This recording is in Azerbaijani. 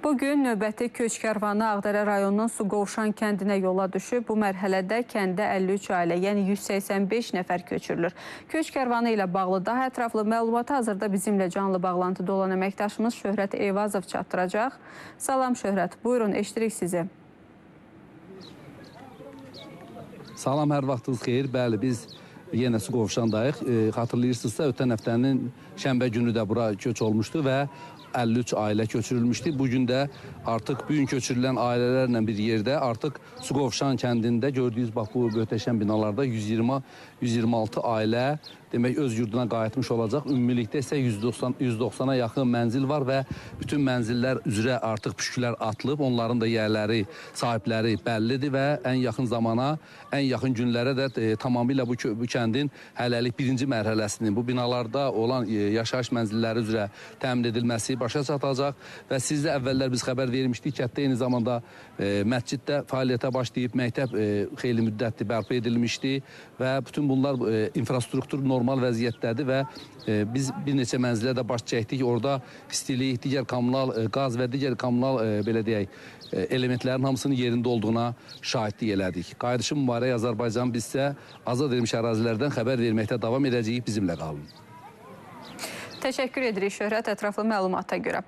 Bugün növbəti köç kərvanı Ağdərə rayonunun Suqovuşan kəndinə yola düşüb. Bu mərhələdə kəndə 53 ailə, yəni 185 nəfər köçürülür. Köç kərvanı ilə bağlı daha ətraflı məlumatı hazırda bizimlə canlı bağlantıda olan əməkdaşımız Şöhrət Eyvazov çatdıracaq. Salam Şöhrət, buyurun, eşidirik sizi. Salam, hər vaxtınız xeyir. Bəli, biz yenə Suqovuşandayıq. Xatırlayırsınızsa, ötən həftənin şənbə günü də bura köç olmuşdu və 53 ailə köçürülmüşdü. Bugün də artıq bu gün köçürülən ailələrlə bir yerdə artıq Suqovuşan kəndində gördüyünüz bax bu möhtəşəm binalarda 126 ailə demək öz yurduna qayıtmış olacaq. Ümumilikdə isə 190-a yaxın mənzil var və bütün mənzillər üzrə artıq püşkülər atılıb. Onların da yerləri, sahibləri bəllidir və ən yaxın zamana, ən yaxın günlərə də tamamilə bu kəndin hələlik birinci mərhələsinin bu binalarda olan yaşayış mənzilləri üzrə təmin edilməsi başa çatacaq və sizdə əvvəllər biz xəbər vermişdik. Kənddə eyni zamanda məscid də fəaliyyətə başlayıb, məktəb xeyli müddətdir bərpa edilmişdi və bütün bunlar infrastruktur normal vəziyyətdədir və biz bir neçə mənzilə də baş çəkdik. Orada istilik, digər kommunal qaz və digər kommunal belə deyək, elementlərin hamısının yerində olduğuna şahidlik elədik. Qayıdışı mübarək Azərbaycan, biz isə azad edilmiş ərazilərdən xəbər verməkdə davam edəcəyik. Bizimlə qalın. Təşəkkür edirik Şöhrət, ətraflı məlumata görə.